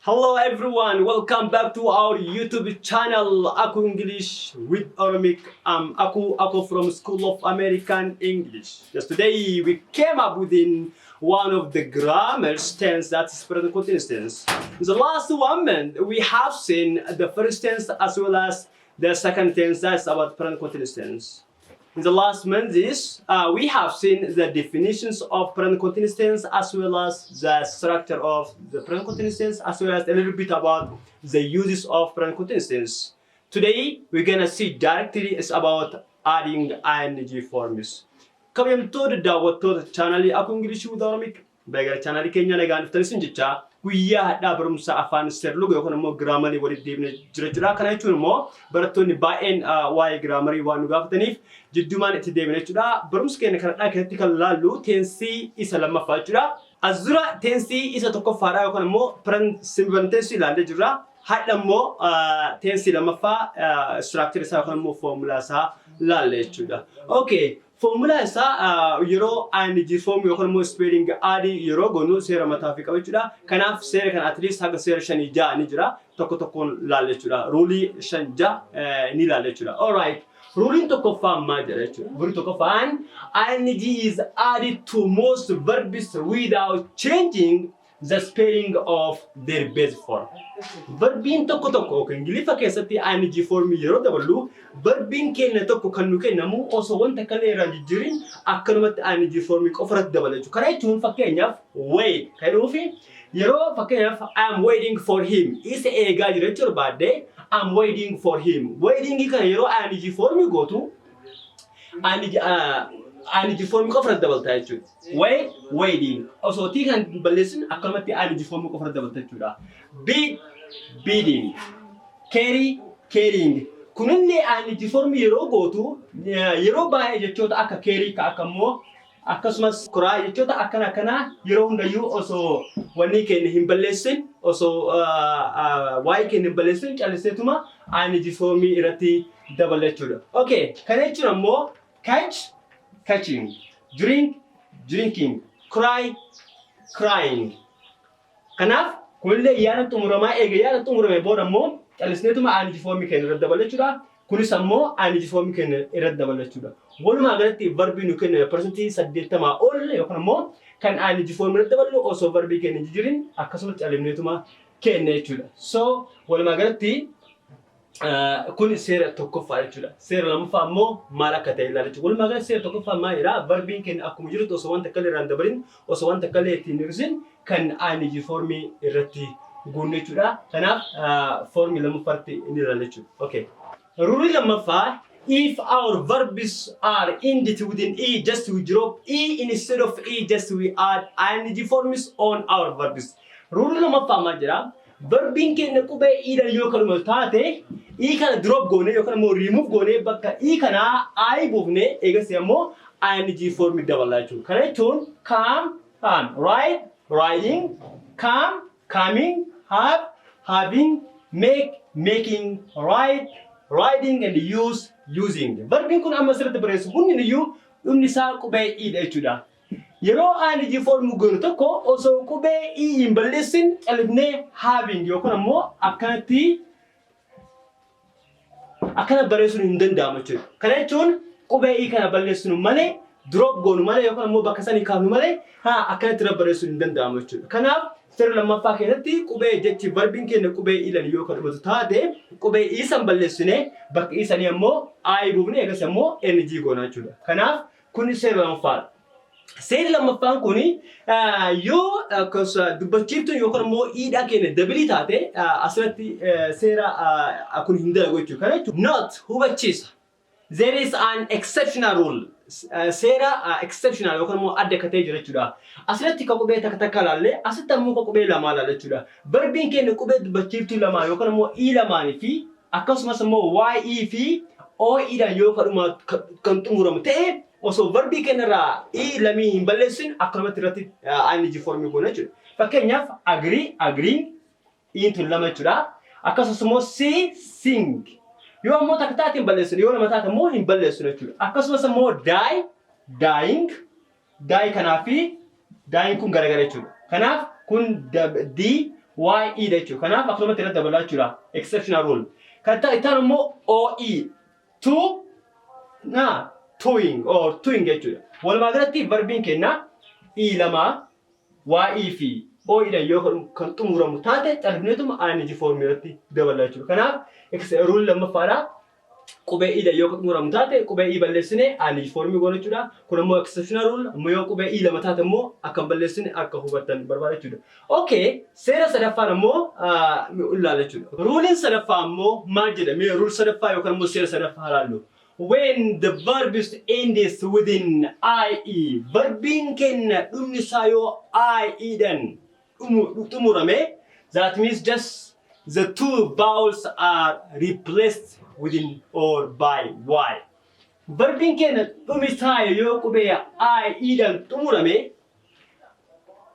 Hello everyone, welcome back to our YouTube channel, Aku English with Oromic. I'm Aku Aku from School of American English. Just today we came up within one of the grammar tense, that is present continuous tense. In the last 1 month we have seen the first tense as well as the second tense, that's about present continuous tense. In the last month is we have seen the definitions of present continuous tense as well as the structure of the present continuous tense, as well as a little bit about the uses of present continuous tense. Today we're gonna see directly is about adding ing forms. Kabajamtoota daawwattoota chaanalii Aku English with Oromic, gara chaanalii keenya nagaan dhuftan isin jecha. Guyyaa har'aa barumsa afaan seerluga yookaan immoo grammarii walitti deebinee jira jechuudha. Kana jechuun immoo barattoonni baay'een waa'ee grammarii waan nu gaafataniif jidduumaan itti deebine jechuudha. Barumsa keenya kanadhaa keessatti kan laallu tenseii isa lammaffaa jechuudha. As dura tenseii isa tokkoffaadha yookaan immoo simple tenseii ilaallee jirra. Har'a immoo tenseii lammaffaa structure isaa yookaan immoo foomulaa isaa laalle jechuudha. Okay. Foomulaa isaa yeroo ing form yookaan immoo spelling add yeroo goonu seera mataa fi qaba jechuudha. Kanaaf seera kana at least haga seera shanii ja'a ni jira. Tokko tokkoon laalla jechuudha. Ruleii shan ja'a ni laalla jechuudha. Alright. Ruleiin tokkoffaan maal jedha jechuudha. Ruleiin tokkoffaan, ing is added to most verbs without changing the spelling of their base form. Verbiin tokko tokko yookiin Ingiliffa keessatti ing form yeroo daballu, verbiin keenya tokko kan nu kennamu osoo wanta kana irraa jijjiirin akkanumatti ing form qofa irratti dabala jechuudha. Kana jechuun fakkeenyaaf wait kan jedhuufi yeroo fakkeenyaaf "I am waiting for him", isa eegaa jira jechuu barbaadde, "I am waiting for him". Waiting kana yeroo ing form gootu ing form qofa irratti dabalta jechuudha. Wait, waiting. Osoo tii kan balleessin akkanumatti ing form qofa irratti dabalta jechuudha. Beat, beating. Carry, carrying. Kunillee ing form yeroo gootu yeroo baay'ee jechoota akka carry ka akka immoo akkasumas cry, jechoota akkana akkanaa yeroo hundayyuu osoo wanni keenya hin balleessin, osoo waa'ee keenya hin balleessin calliseetuma ing formii irratti dabala jechuudha. Okay, kana jechuun ammoo catch, catching, drink, drinking, cry, crying. Kanaaf kunillee yaada xumuramaa eega yaada xumurame booda ammoo callisneetuma ing formii keenya irratti dabala jechuudha. Kunis ammoo ing formii keenya irratti dabala jechuudha. Walumaa galatti verbii nu kenname 80% ol yookaan ammoo kan ing formii irratti daballu osoo verbii keenya hin jijjiirin akkasumas callisneetuma kenna jechuudha. So walumaa galatti kun seera tokkoffaa jechuudha. Seera lammaffaa ammoo maal akka ta'e ilaala jechuudha. Walumaa galatti seera tokkoffaa maal jedhaa? Verbiin keenya akkuma jirutti osoo wanta akka irraa hin dabalin, osoo wanta akka ittiin hir'isin kan ing formii irratti guunne jechuudha. Kanaaf formii lammaffaatti inni ilaala jechuudha. Okay. Ruleii lammaffaa, if our verbs are ended within e, just we drop e. Instead of e, just we add ing forms on our verbs. Ruleii lammaffaa maal jedhaa? Verbiin keenya qubee e dhaan yoo kanuma taate, e kana drop goone yookaan immoo remove goone bakka e kanaa i buufne, eegas immoo ing form dabala jechuudha. Kana jechuun come, come, write, writing, come, coming, have, having, make, making, ride, riding and use, using. Verbiin kun amma asirratti barreessu hundi iyyuu dhumni isaa qubee e dha jechuudha. Yeroo ing form goonu tokko osoo qubee e hin balleessin califnee having yookaan ammoo akkanatti akkana barreessuun hin danda'amu jechuudha. Kana jechuun qubee e kana balleessinu malee, drop goonu malee yookaan immoo bakka sanii kaafnu malee haa akkanatti irra barreessuun hin danda'amu jechuudha. Kanaaf seera lammaffaa keessatti qubee jechi verbiin keenya qubee e dhaan yoo kan dhumatu taate, qubee e san balleessinee bakka e sanii ammoo i buufnee eegas ammoo ng goona jechuudha. Kanaaf kun seera lammaffaadha. Seerri lammaffaan kun yoo dubbachiiftuun yookaan immoo e dhaa keenya doubleii taate asirratti seera kun hin dalagu jechuudha. Kana jechuun not hubachiisa. There is an exceptional rule. Seera exceptional yookaan immoo adda akka ta'e jira jechuudha. Asirratti ka qubee takka takka ilaalle, asitti ammoo ka qubee lamaa ilaalla jechuudha. Verbiin keenya qubee dubbachiiftuu lamaa yookaan immoo e lamaanii fi akkasumas immoo ye fi oe dhaan yoo kan xumuramu ta'e, osoo verbii keenya irraa e lamii hin balleessin akkanumatti irratti ing formii goona jechuudha. Fakkeenyaaf agree, agreeing, iin tun lama jechuudha. Akkasumas immoo see, seeing. Yoo ammoo takka taate hin balleessinu, yoo lama taate immoo hin balleessinu jechuudha. Akkasumas immoo die, dying, die kanaa fi dying kun garagara jechuudha. Kanaaf kun d Y E dha jechuudha. Kanaaf akkanumatti irratti dabalaa jechuudha. Exceptional rule. Kan itti immoo O E, to na toing or toing jechuudha. Walumaa galatti verbiin keenya E lama, Y E fi O E dhaan yoo kan xumuramu taate, califneetuma ING formii irratti dabala jechuudha. Kanaaf rule lammaffaadha. Qubee E dhaan yoo kan xumuramu taate, qubee E balleessine ING formii goona jechuudha. Kun immoo exceptional rule. Ammoo yoo qubee E lama taate immoo akka hin balleessine akka hubattan barbaada jechuudha. Okay, seera sadaffaan immoo ilaala jechuudha. Ruleiin sadaffaa immoo maal jedha? Mee rule sadaffaa yookaan immoo seera sadaffaa ilaallu. When the verb is ends within IE, verbiin keenya dhumni isaa yoo IE dhaan xumurame, that means just the two vowels are replaced within or by Y. Verbiin keenya dhumni isaa yoo qubee IE dhaan xumurame,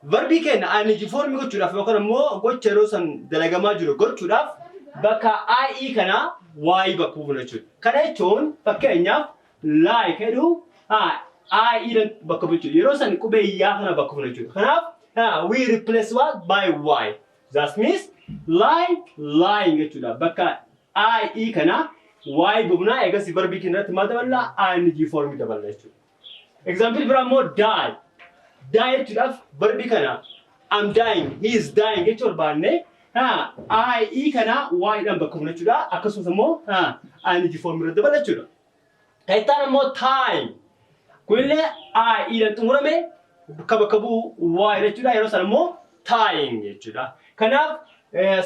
verbii keenya ING formii gochuudhaaf yookaan immoo gocha yeroo san dalagamaa jiru gochuudhaaf bakka IE kana Y bakka buufna jechuudha. Kana jechuun fakkeenyaaf lie jedhu IE dhaan bakka bu'u jechuudha. Yeroo san qubee yaa kana bakka buufna jechuudha. Kanaaf we replace what by Y. That means lie, lying jechuudha. Bakka IE kana Y buufnaa, eegas verbii keenya irratti maal daballa? ING formii daballa jechuudha. Example biraa immoo die. Die jechuudhaaf verbii kana I'm dying, he is dying jechuu barbaanne, IE kana Y dhaan bakka buufna jechuudha. Akkasumas immoo ING formii irratti dabala jechuudha. Kan itti aanu immoo time. Kunillee IE dhaan xumurame, bakka bu'u Y jechuudha. Yeroo sana immoo tying jechuudha. Kanaaf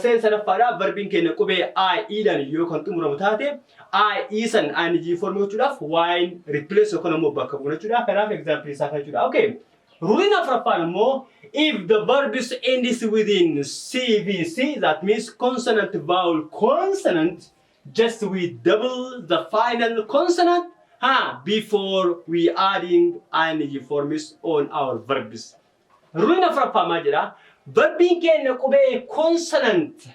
seera sadaffaadha, verbiin keenya qubee IE dhaan yoo kan xumuramu taate, IE san ING formii gochuudhaaf Y replace yookaan immoo bakka bu'u jechuudha. Kanaaf example isaa kana jechuudha. Okay. Ruleiin afuraffaan immoo if the verb is ends within CVC, that means consonant, vowel, consonant, just we double the final consonant before we adding ing forms on our verbs. Ruleiin afuraffaa maal jedhaa? Verbiin keenya qubee consonant,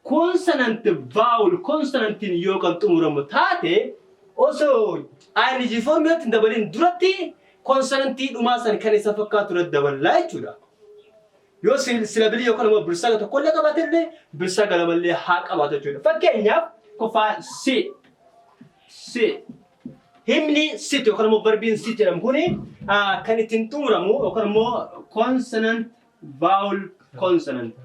vowel, consonantiin yoo kan xumuramu taate, osoo ing formii hin dabalin duratti consonantii dhumaa san kan isa fakkaatu irratti daballaa jechuudha. Yoo syllableii yookaan immoo birsaga tokkollee qabaate illee, birsaga lamallee haa qabaatu jechuudha. Fakkeenyaaf qofaa sit, sit. Himni sit yookaan immoo verbiin sit jedhamu kuni kan ittiin xumuramu yookaan immoo consonant, vowel, consonant.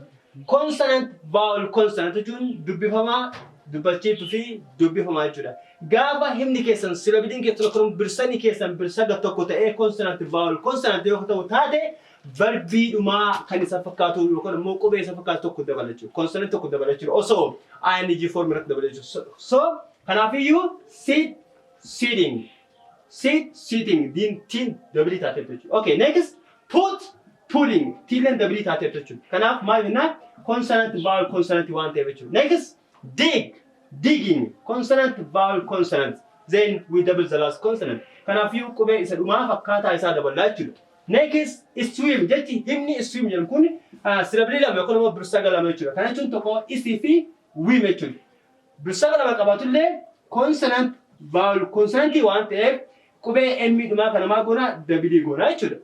Consonant, vowel, consonant jechuun dubbifamaa, dubbachiiftuu fi dubbifamaa jechuudha. Gaafa himni keessan, syllableiin keessan yookaan birsani keessan birsaga tokko ta'ee consonant, vowel, consonant yoo ta'u taate, verbii dhumaa kan isa fakkaatu yookaan immoo qubee isa fakkaatu tokko dabala jechuudha. Consonant tokko dabala jechuudha. Osoo ing form irratti dabala jechuudha. So kanaafiyyuu sit, sitting, sit, sitting, din tiin double taateef jechuudha. Okay, next put, putting, tiileen double taateef jechuudha. Kanaaf maal jennaan? Consonant, vowel, consonant waan ta'eef jechuudha. Next dig, digging, consonant, vowel, consonant. Then we double the last consonant. Kanaafiyyuu qubee isa dhumaa fakkaataa isaa daballaa jechuudha. Next swim, jechi himni swim jedhamu kun syllableii lama yookaan immoo birsaga lama jechuudha. Kana jechuun tokko isii fi wim jechuudha. Birsaga lama qabaatullee consonant, vowel, consonantii waan ta'eef qubee M dhumaa kana maal goona? Double goona jechuudha.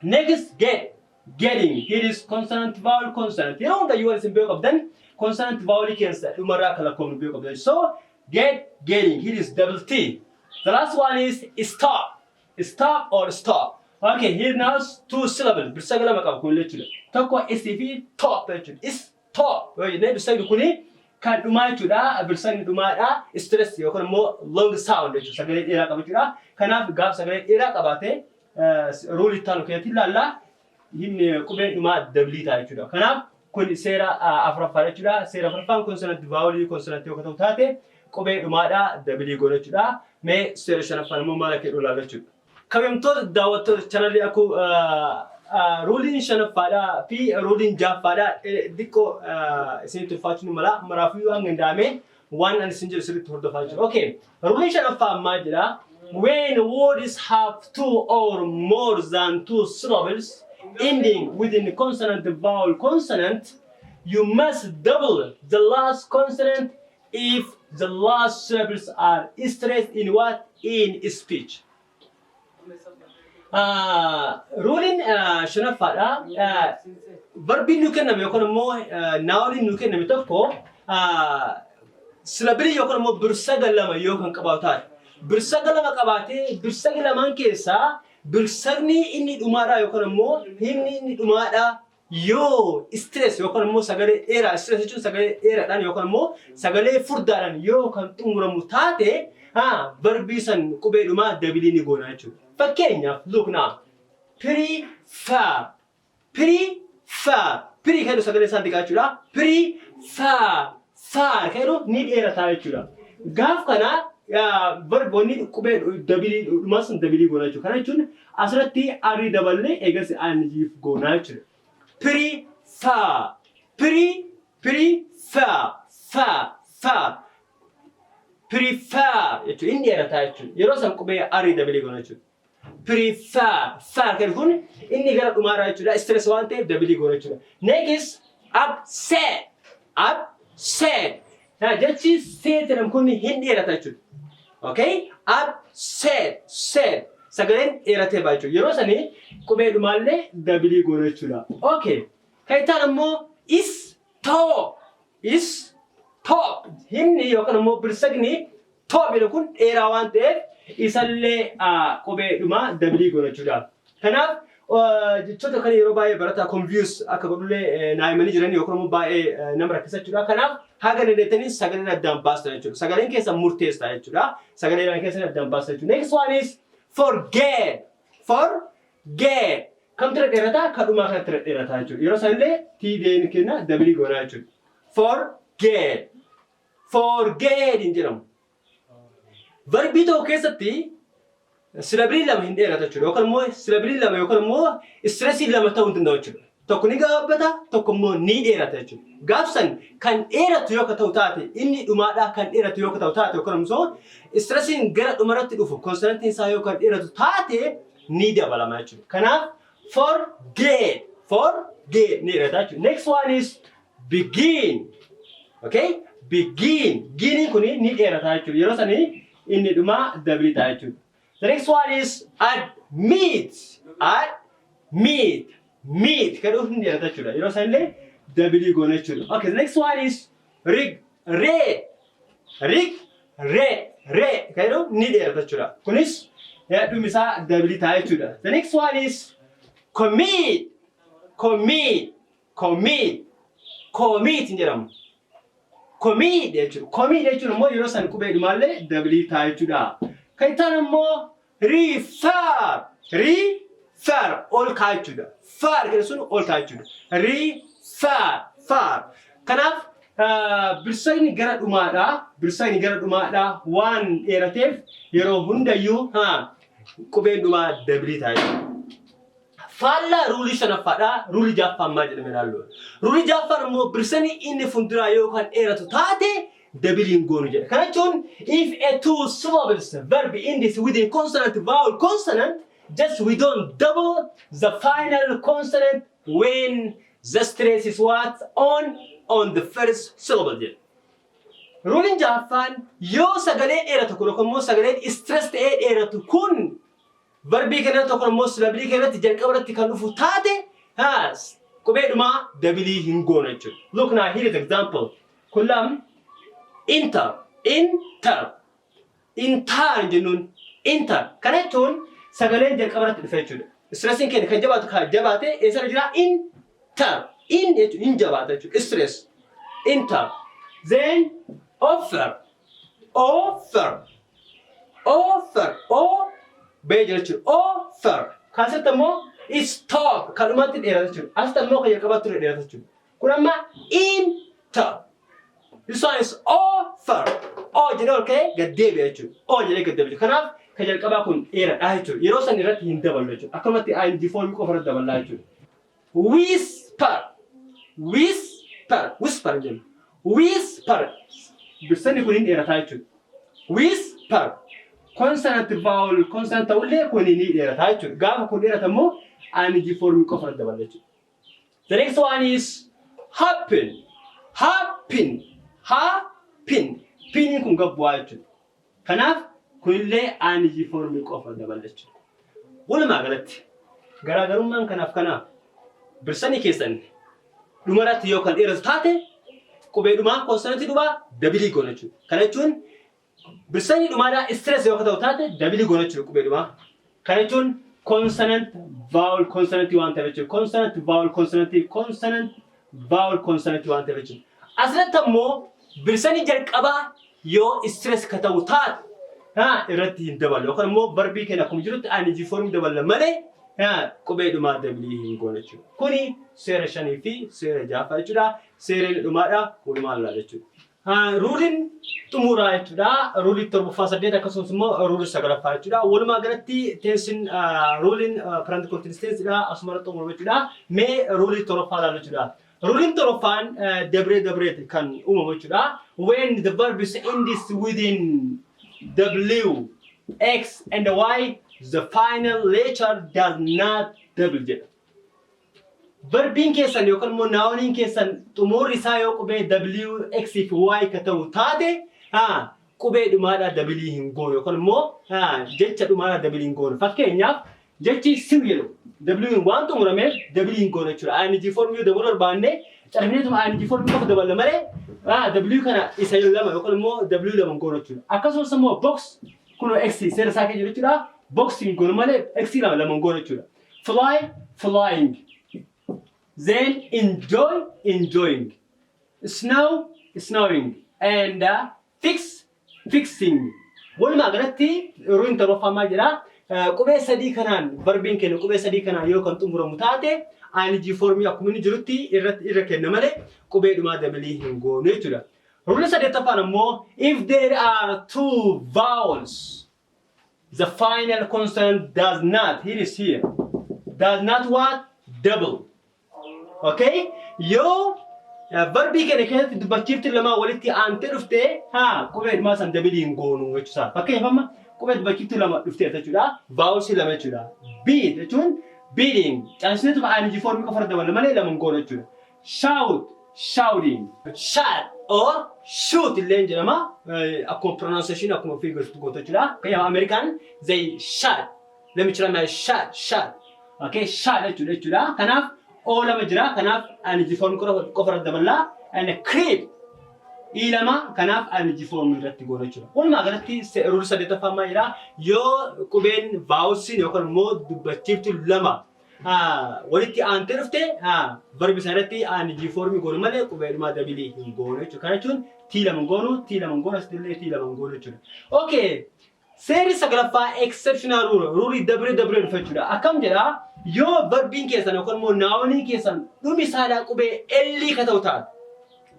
Next get, getting, here is consonant, vowel, consonant. Yeroo hundayyuu waan isin beekuu qabdan consonant vowel keessa dhumarraa akka lakkoofnu beekuu qabdan. So get, getting, here is double T. The last one is stop, stop or stop. Okay, here now two syllable. Birsaga lama qaba kun jechuudha. Tokko S fi top jechuudha. Is top yoo jennee, birsagni kuni kan dhumaa jechuudha. Birsagni dhumaadha. Stress yookaan immoo long sound jechuudha. Sagalee dheeraa qaba jechuudha. Kanaaf gaaf sagalee dheeraa qabaate, rule itti aanu keessatti ilaalla. Himni qubeen dhumaa double ta'a jechuudha. Kanaaf kun seera afuraffaa jechuudha. Seera afuraffaan consonant, vowelii, consonantii yoo ta'u taate, qubee dhumaadha double goona jechuudha. Mee seera shanaffaan immoo maal akka jedhu ilaalla jechuudha. Kabajamtoota daawwattoota channelii akkoo, ruleiin shanaffaadhaa fi ruleiin ja'affaadhaa xiqqoo isinitti ulfaachuu ni mala. Maraafiyyuu hanga danda'ame waan ani isin jedhu sirriitti hordofaa jiru. Okay, ruleiin shanaffaa maal jedhaa? When words have two or more than two syllables ending within consonant, vowel, consonant, you must double the last consonant if the last syllables are stressed in what? In speech. Ruleiin shanaffaadha. Verbiin nu kenname yookaan immoo nouniin nu kenname tokko syllableii yookaan immoo birsaga lama yoo kan qabaatu taate. Birsaga lama qabaatee, birsaga lamaan keessaa birsagni inni dhumaadha yookaan immoo himni inni dhumaadha yoo stress yookaan immoo sagalee dheeraa, stress jechuun sagalee dheeraadhaan yookaan immoo sagalee furdaadhaan yoo kan xumuramu taate, verbii san qubee dhumaa doubleii ni goona jechuudha. Fakkeenyaaf, look now, prefer, prefer, pre kan jedhu sagalee isaan xiqqaa jechuudha. Prefer, fer kan jedhu ni dheerataa jechuudha. Gaaf kana verboonni qubee doubleii dhumaa sun doubleii goona jechuudha. Kana jechuun asirratti r daballee eegas ing goonaa jechuudha. Prefer, pre, prefer, fer, fer, prefer jechuudha. Inni dheerataa jechuudha. Yeroo san qubee r doubleii goona jechuudha. Prefer, fer kan kun inni gara dhumaarraa jechuudha. Stress waan ta'eef doubleii goona jechuudha. Next, upset, upset. Jechi set jedhamu kun hin dheerata jechuudha. Okay? Upset, set. Sagaleen dheeratee ba'a jechuudha. Yeroo sanii qubee dhumaallee doubleii goona jechuudha. Okay. Kan itti aanu immoo stop. Stop. Himni yookaan immoo birsagni top jedhu kun dheeraa waan ta'eef isallee qubee dhumaa doubleii goona jechuudha. Kanaaf jechoota kana yeroo baay'ee barataa confuse akka godhullee naa himanii jiran yookaan immoo baay'ee nama rakkisa jechuudha. Kanaaf haga dandeettanii sagaleen addaan baastan jechuudha. Sagaleen keessa murteessa jechuudha. Sagaleen keessa addaan baastan jechuudha. Next one is forget. Forget. Kamtu irra dheerataa? Kan dhumaa kanatti irra dheerataa jechuudha. Yeroo sanillee T deemi kenna, doubleii goonaa jechuudha. Forget. Forget hin jedhamu. Verbii tokko keessatti syllableii lama hin dheeratu jechuudha. Yookaan immoo syllableii lama yookaan immoo stressii lama ta'uu hin danda'u jechuudha. Tokko ni gabaabbata, tokko immoo ni dheerata jechuudha. Gaafsan kan dheeratu yoo ta'u taate, inni dhumaadhaa kan dheeratu yoo ta'u taate, yookaan immoo stressiin gara dhumarratti dhufu consonantiin isaa yoo kan dheeratu taate, ni dabalama jechuudha. Kanaaf forget, forget ni dheerata jechuudha. Next one is begin. Okay? Begin. Giniin kun ni dheerata jechuudha. Yeroo sanii inni dhumaa doubleii ta'a jechuudha. The next one is admit. Admit. Meet. Kan dhufu ni dheerata jechuudha. Yeroo sanillee doubleii goona jechuudha. Okay, the next one is regret. Regret. Re. Kan jedhu ni dheerata jechuudha. Kunis dhumi isaa doubleii ta'a jechuudha. The next one is commit. Commit. Commit. Commit hin jedhamu. Commit jechuudha. Commit jechuun immoo yeroo san qubee dhumaallee doubleii ta'a jechuudha. Kan itti aanu immoo refer. Refer ol ka'a jechuudha. Fer jedhu sun ol ka'a jechuudha. Refer. Fer. Kanaaf birsagni gara dhumaadha. Birsagni gara dhumaadha waan dheerateef yeroo hundayyuu qubeen dhumaa doubleii ta'a jechuudha. Faallaa ruleii shanaffaadha. Ruleii jaaffaan maal jedhame ilaallu. Ruleii jaaffaan immoo birsani inni fuulduraa yoo kan dheeratu taate doubleiin goonu jedha. Kana jechuun if a two syllables verb ends with a consonant, vowel, consonant, just we don't double the final consonant when the stress is what on the first syllable jedha. Ruleiin jaaffaan yoo sagalee dheeratu kun yookaan immoo sagaleen stress ta'ee dheeratu kun verbii kana tokko immoo syllableii kanatti jalqaba irratti kan dhufu taate, qubee dhumaa doubleii hin goonu jechuudha. Look now, here is example. Kun lam enter, enter, enter jennuun enter. Kana jechuun sagaleen jalqaba irratti dhufe jechuudha. Stressiin keenya kan jabaatu kan jabaate eessarra jira? Enter. In jechuun hin jabaata jechuudha. Stress. Enter. Then offer. Offer. Offer. O ba'ee jira jechuudha. Offer. Kaasatti immoo stop kan dhumaatti dheerata jechuudha. Asitti immoo kan jalqabaatti dheerata jechuudha. Kun amma enter. This one is offer. O jedhee ol ka'ee gad deebi'a jechuudha. O jedhee gad deebi'a. Kanaaf kan jalqabaa kun dheeradha jechuudha. Yeroo san irratti hin daballu jechuudha. Akkanumatti ing formii qofa irratti daballaa jechuudha. Whisper. Whisper. Whisper jennu. Whisper. Birsani kun hin dheerataa jechuudha. Whisper. Consonant, vowel, consonant ta'ullee kun ni dheerataa jechuudha. Gaafa kun dheerata immoo ing formii qofa irratti daballa jechuudha. The next one is happen. Happen. Happen. Piniin kun gad bu'aa jechuudha. Kanaaf kunillee ing formii qofa dabala jechuudha. Walumaa galatti garaagarummaan kanaaf kana birsanii keessan dhumarratti yoo kan dheeratu taate, qubee dhumaa, consonantii dhumaa double goona jechuudha. Kana jechuun birsanii dhumaadhaa stress yoo ta'u taate double goona jechuudha qubee dhumaa. Kana jechuun consonant vowel consonantii waan ta'eef jechuudha. Consonant vowel consonantii, consonant vowel consonantii waan ta'eef jechuudha. Asirratti ammoo birsanii jalqabaa yoo stress ka ta'u taate irratti hin dabalu yookaan immoo verbii keenya akkuma jirutti ing formii daballa malee qubee dhumaa double hin goone jechuudha. Kuni seera shanii fi seera ja'affaa jechuudha. Seerri dhumaadha, walumaa lala jechuudha. Ruleiin xumuraa jechuudha. Ruleii torbaffaa, saddeet, akkasumas immoo ruleii sagalaffaa jechuudha. Walumaa galatti tensiin ruleiin present continuous tensedha. Asuma xumuru jechuudha. Mee ruleii torbaffaa ilaalu jechuudha. Ruleiin torbaffaan dabree dabreeti kan uumamu jechuudha. When the verb is ends within W, X and Y, the final letter does not double jedha. Verbiin keessan yookaan immoo nouniin keessan xumurri isaa yoo qubee W, X fi Y ka ta'u taate, qubee dhumaadhaa double hin goonu yookaan immoo jecha dhumaadhaa double hin goonu. Fakkeenyaaf, jechi sew jedhu W waan xumurameef double hin goonu jechuudha. ING formii yoo dabaluu barbaanne, carbineetuma ING formii qofa daballa malee W kana isa lama yookaan immoo W lama hin goonu jechuudha. Akkasumas immoo box kun X seera isaa keessa jiru jechuudha. Box hin goonu malee X lama lama hin goonu jechuudha. Fly, flying. Then enjoy, enjoying. Snow, snowing. And fix, fixing. Walumaa galatti ruleiin torbaffaa maal jedhaa? Qubee sadii kanaan verbiin keenya qubee sadii kanaan yoo kan xumuramu taate, ING formii akkuma inni jirutti irratti irra kenna malee qubee dhumaa double hin goonu jechuudha. Ruleii saddeettaffaan ammoo, if there are two vowels, the final consonant does not, here is here, does not what? Double. Okay? Yoo verbii keenya keessatti dubbachiifti lamaa walitti aantee dhuftee, haa, qubee dhumaa san double hin goonu jechuudha. Fakkeenyaaf, amma qubee dubbachiifti lama dhuftee jechuudha. Vowels lama jechuudha. Beat jechuun beating. Caalchisneetuma ING formii qofa irra daballa malee lama hin goonu jechuudha. Shout, shouting. Shut or shoot illee jedhama. Akkuma pronunciation, akkuma ofii gootu jechuudha. Fakkeenyaaf, American, they shut. Let me try my shut, shut. Okay, shut jechuudha. Kanaaf O lama jira. Kanaaf ING formii qofa irra daballaa. And creep. I lama, kanaaf ING formii irratti goona jechuudha. Walumaa galatti rule saddeettaffaa maal jedhaa? Yoo qubeen vowelsiin yookaan immoo dubbachiiftu lama walitti aantee dhufte, verbi isaa irratti ING formii goonu malee qubee dhumaa double hin goonu jechuudha. Kana jechuun T lama goonu, T lama goonu, asitti T lama goonu jechuudha. Okay. Seerri sagalaffaa exceptional rule, ruleii dabree dabree dhufa jechuudha. Akkam jedhaa? Yoo verbiin keessan yookaan immoo nounii keessan dhumi isaadhaa qubee L ka ta'u taate.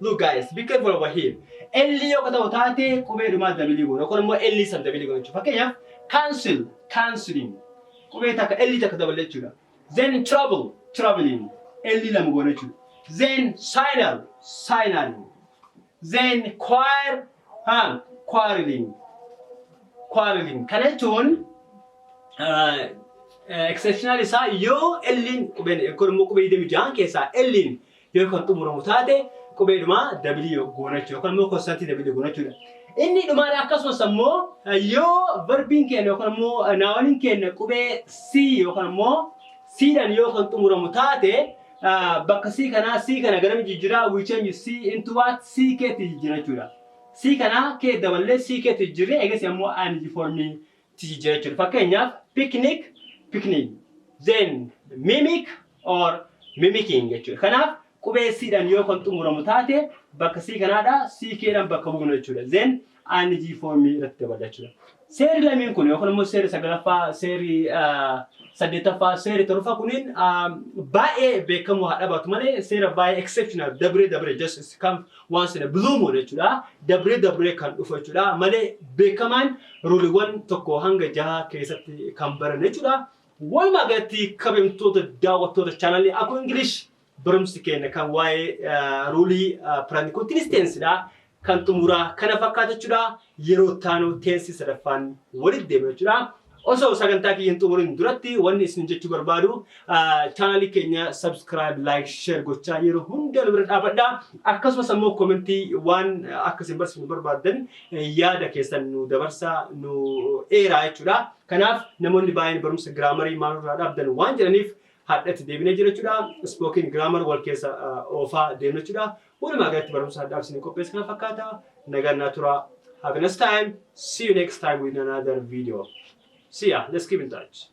Look guys, be careful over here. L yoo ka ta'u taate, qubee dhumaa double goonu yookaan immoo L san double goonu jechuudha. Fakkeenyaaf, cancel, canceling. Qubee takka, L takka dabale jechuudha. Then travel, traveling. L lama goonu jechuudha. Then signal, signaling. Then choir, quarreling. Quarreling. Kana jechuun exceptional isaa yoo L'n qubeen yookaan immoo qubee 26 keessaa L'n yoo kan xumuramu taate, qubee dhumaa double goona jechuudha yookaan immoo consonantii double goona jechuudha. Inni dhumaan akkasumas ammoo yoo verbiin keenya yookaan immoo nouniin keenya qubee C yookaan immoo C'dhaan yoo kan xumuramu taate, bakka C kanaa C kana gara jijjiiraa, we change C into what? C keetti jijjiira jechuudha. C kana K daballee C keetti jijjiirree, eegas immoo ING formii jijjiira jechuudha. Fakkeenyaaf, picnic, picnic, then mimic or mimicking jechuudha. Kanaaf qubee C'dhaan yoo kan xumuramu taate, bakka C kanaadha C keedhaan bakka bu'uun jechuudha. Then ING formii irratti dabala jechuudha. Seerri lameen kun yookaan immoo seerri sagalaffaa, seerri saddeettaffaa, seerri torbaffaa kuniin baay'ee beekamoo haa dhabaatu malee, seera baay'ee exceptional, dabree dabree, just come once in a blue moon jechuudha. Dabree dabree kan dhufu jechuudha malee, beekamaan ruleiiwwan 1 hanga 6 keessatti kan baran jechuudha. Walumaa galatti, kabajamtoota daawwattoota channelii Aku English, barumsi keenya kan waa'ee ruleii present continuous tensedha. Kan xumuraa kana fakkaata jechuudha. Yeroo taanu tensii sadaffaan walitti deema jechuudha. Osoo sagantaa kiyya hin xumurin duratti wanni isin jechuu barbaadu, chaanalii keenya subscribe, like, share gochaa yeroo hunda nu bira dhaabadha. Akkasumas ammoo commentii waan akka isin barsiisnu barbaaddan yaada keessan nu dabarsaa, nu eeraa jechuudha. Kanaaf namoonni baay'een barumsa grammarii maalirraa dhaabdan waan jedhaniif hadhatti deebinee jira jechuudha. Spoken grammar wal keessa oofaa deemna jechuudha. Walumaa galatti barumsa hadhaaf isin qopheesse kana fakkaata. Nagaan naa tura. Have a nice time. See you next time with another video. See ya. Let's keep in touch.